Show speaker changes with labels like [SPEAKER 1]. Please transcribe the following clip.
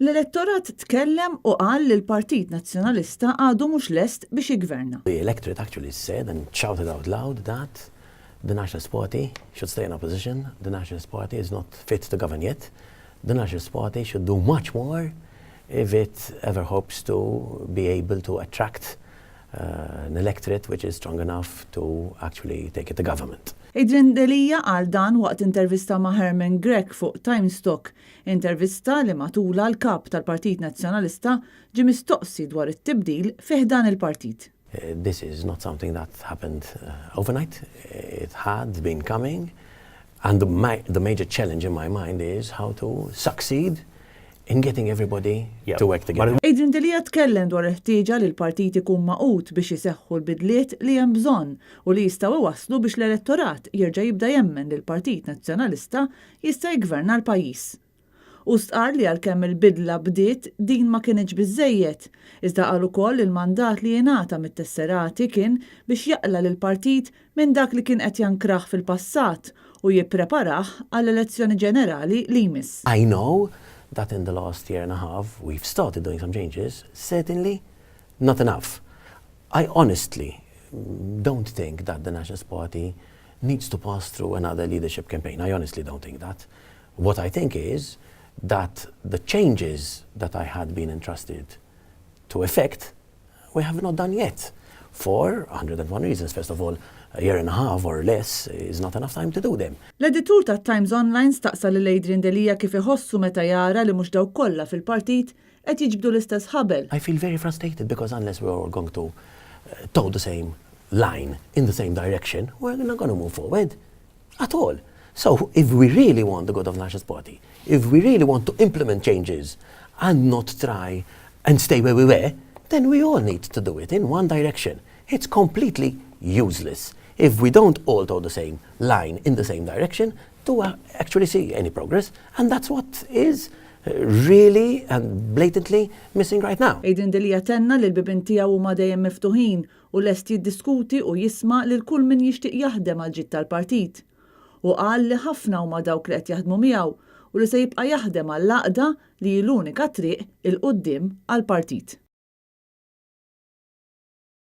[SPEAKER 1] L-elettorat tkellem u qal li l-Partit Nazzjonalista għadu mhux lest biex jiggverna.
[SPEAKER 2] The electorate actually said and shouted out loud that the Nationalist Party should stay in opposition, the Nationalist Party is not fit to govern yet, the Nationalist Party should do much more if it ever hopes to be able to attract an electorate which is strong enough to actually take it to government.
[SPEAKER 1] Adrian Delia qal dan waqt intervista ma' Herman Grech fuq Times Talk, intervista li matulha l-Kap tal-Partit Nazzjonalista ġie mistoqsi dwar it-tibdil fi ħdan il-partit.
[SPEAKER 2] This is not something that happened overnight, it had been coming and the major challenge in my mind is how to succeed in getting everybody to work together.
[SPEAKER 1] Adrian Delia tkellem dwar il-ħtieġa li l-partit ikun magħqud biex iseħħu l-bidliet li hemm bżonn u li jistgħu iwasslu biex l-elettorat jerġa' jibda jemmen li l-Partit Nazzjonalista jista' jiggverna l-pajjiż. Hu stqarr li għalkemm il-bidla bdiet, din ma kinitx biżżejjed, iżda qal ukoll li l-mandat li ingħata mit-tesserati kien biex jaqla' lill-partit minn dak li kien qed jankrah fil-passat u jippreparah għall-elezzjoni ġenerali li jmiss.
[SPEAKER 2] I know that in the last year and a half we've started doing some changes, certainly not enough. I honestly don't think that the Nationalist Party needs to pass through another leadership campaign. I honestly don't think that. What I think is that the changes that I had been entrusted to effect, we have not done yet. For 101 reasons. First of all, a year and a half or less is not enough time to do them.
[SPEAKER 1] L-editur tat-Times Online staqsa lil Adrian Delia kif iħossu meta jara li mhux dawk kollha fil-partit qed jiġbdu l-istess ħabel.
[SPEAKER 2] I feel very frustrated because unless we're all going to toe the same line in the same direction, we're not going to move forward at all. So if we really want the good of the Nationalist Party, if we really want to implement changes and not try and stay where we were, then we all need to do it in one direction. It's completely useless if we don't all toe the same line in the same direction to actually see any progress, and that's what is really and blatantly missing right now.
[SPEAKER 1] Adrian Delia tenna li l-bibien tiegħu huma dejjem miftuħin u lest jiddiskuti u jisma' lil kull min jixtieq jaħdem għall-ġid tal-partit. Hu qal li ħafna huma dawk li qed jaħdmu miegħu u li se jibqa' jaħdem għall-għaqda li hi l-unika triq 'il quddiem għall-partit.